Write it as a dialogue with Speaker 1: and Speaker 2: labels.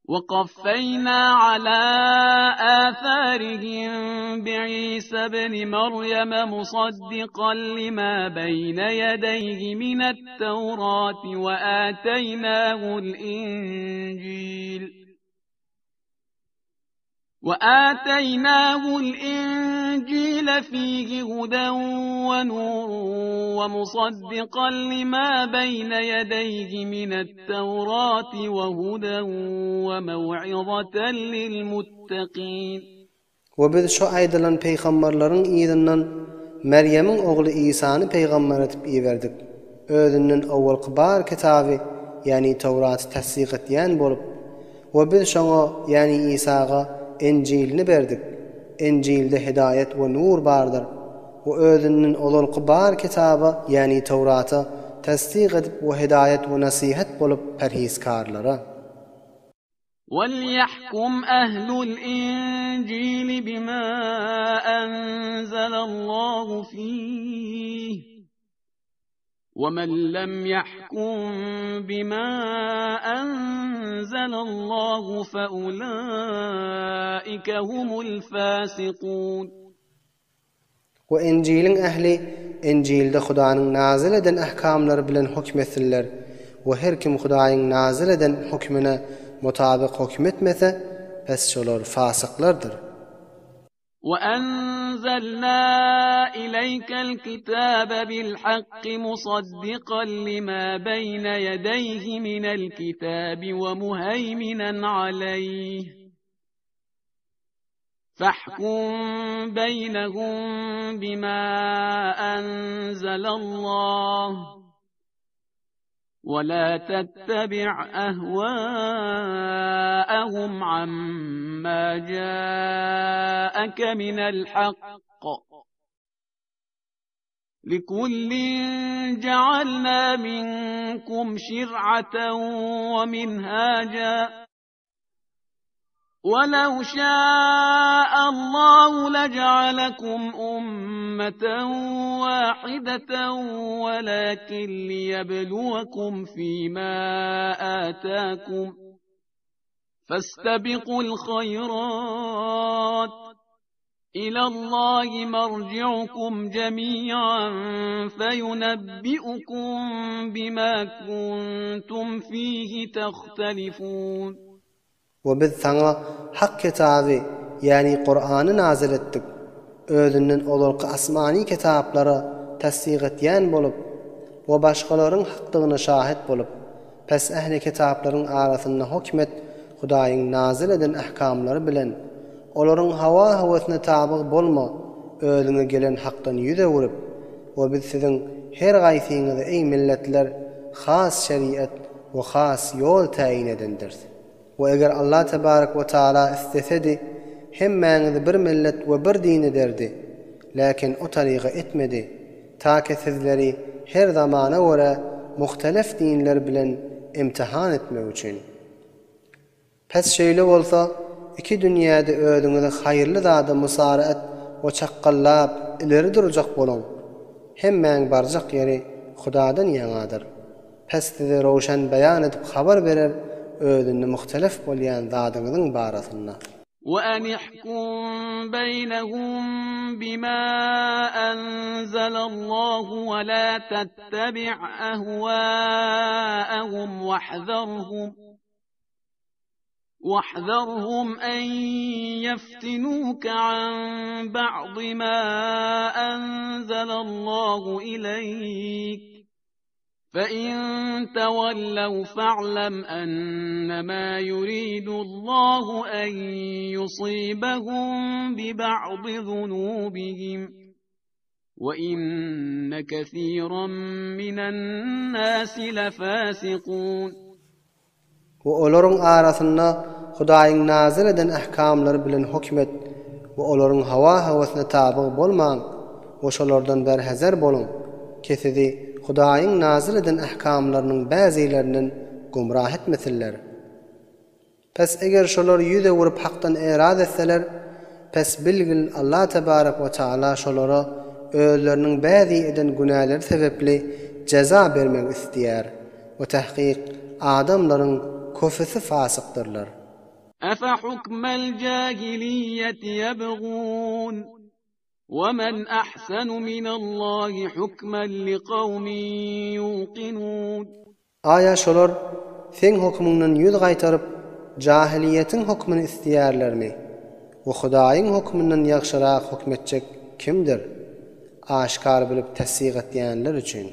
Speaker 1: وقفينا على آثارهم بعيسى ابن مريم مصدقا لما بين يديه من التوراة وآتيناه الإنجيل وآتيناه الإنجيل فيه هدى ونور ومصدقا لما بين يديه من التوراة وهدى وموعظة للمتقين
Speaker 2: We biz şu aýdylan peýgamberleriň yzyndan Merýemiň ogly Isany peýgamber edip iberdik. Özünden owalky bar kitaby, ýagny Towraty tassyk etýän bolup, We biz şoňa, ýagny Isaga, Enjilini berdik. Enjilde hidaýat we nur bardyr. We özünden ozalky bar kitaba, ýagny Towrata, tassyk edip we hidaýat we nasihat bolup perhizkarlara.
Speaker 1: Welyahkum ahlul injili bima enzelallahu fih. ومن لم يحكم بما أنزل الله فأولئك هم الفاسقون
Speaker 2: We Injiliň ähli Injilde Hudanyň nazyl eden ahkamlary bilen höküm etsinler we her kim Hudaýyň nazyl eden hökümine mutabyk höküm etmese, pes şolar fasyklardyr.
Speaker 1: وأنزلنا إليك الكتاب بالحق مصدقا لما بين يديه من الكتاب ومهيمنا عليه فاحكم بينهم بما أنزل الله ولا تتبع أهواءهم عما جاءك من الحق لكل جعلنا منكم شرعة ومنهاجا ولو شاء الله لجعلكم أمة واحدة ولكن ليبلوكم فيما آتاكم فاستبقوا الخيرات إلى الله مرجعكم جميعا فينبئكم بما كنتم فيه تختلفون
Speaker 2: We biz saňa Hak kitaby, ýagny Kurany nazyl etdik. Özünden ozalky asmany kitaplara tassyk etýän bolup we başgalaryň hakdygyna şahyt bolup, pes ähli kitaplaryň arasynda hökm et Hudaýyň nazyl eden ahkamlary bilen, olaryň hawa-höwesine tabyg bolma, özüňe gelen hakdan ýüz öwrüp, we biz siziň her gaýsyňyza eý milletler has şeriat we has ýol täýin edendiris. We eger Allah tebarek we taala islesedi, hemmäňizi bir millet we bir din ederdi. Läkin o taryga etmedi. Ta ki sizleri her zamana görä muhtelef dinler bilen imtihan etmek üçin. Pes şeýle bolsa, iki dünýäde özüňizi haýyrly zada musaraat we çakgallap ileri durjak boluň. Hemmäň barjak ýeri Hudadan ýaňadyr. Pes size röwşen beýan edip habar berer özünde muhtelef bolýan zadyňyzyň barasynda.
Speaker 1: We anihkum beýnehum bima enzelallahu we la tettebi' ehwâehum wahzerhum Wahzerhum en yeftinuke an ba'dy ma enzelallahu ileyk. Fe in tewellew fe'lem ennemâ yuridullahu en yusibehum bi ba'dy zunubihim. Ve inne kethiren minen nâsi lefâsikûn.
Speaker 2: We olaryň arasynda Hudaýyň nazyl eden ahkamlary bilen höküm et we olaryň hawa-höwesine tabyg bolmaň we şolardan berhezer boluň ki sizi Hudaýyň nazyl eden ahkamlarynyň bäzilerinden gumrah etmesinler. Pes eger şolar ýüz öwürip hakdan eraz etseler, pes bilgil Allah tebarek we taala şolara özleriniň bäzi eden günäleri sebepli jeza bermegi isleýär we tahkyk adamlaryň köpüsi fasykdyrlar.
Speaker 1: Efe hukmel jahiliýeti ýebgûn, we men ahsenu minallahi hukmen liqawmin ýuqinûn.
Speaker 2: Aýa şolar seň hökümiňden ýüz gaýtaryp, jahylyýetiň hökmüni isleýärlermi? We Hudaýyň hökmünden ýagşyrak höküm etjek kimdir? Aşgar bilip tassyk etýänler üçin.